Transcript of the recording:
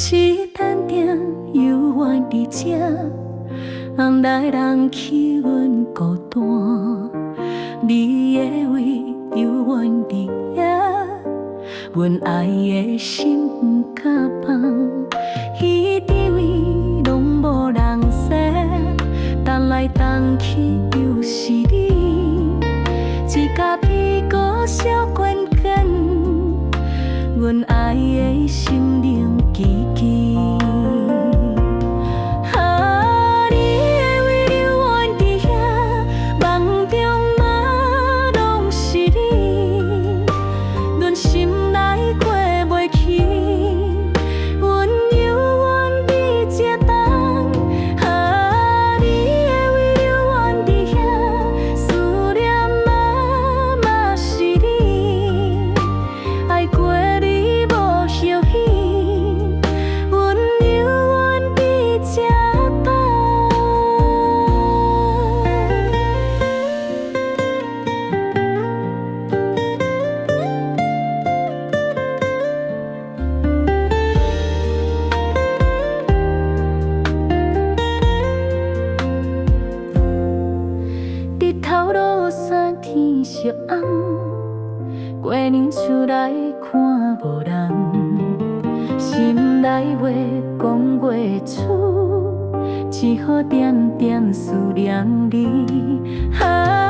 一等定猶原佇這，尪來尪去阮孤單。你的位猶原佇遐，阮愛的心毋敢放。彼甜味攏無人說，等來等去又是你。一跤皮閣小滾滾，阮愛的心冷吱吱。啊，你的位猶原佇遐，夢中嘛攏是你，阮心內過袂去，阮猶原佇這等。啊，你的位猶原佇遐，思念嘛嘛是你，愛過你無後悔，阮猶原佇這等。日頭落山天色暗，月娘出來看無人，心內話講袂出，只好點點思念你。啊。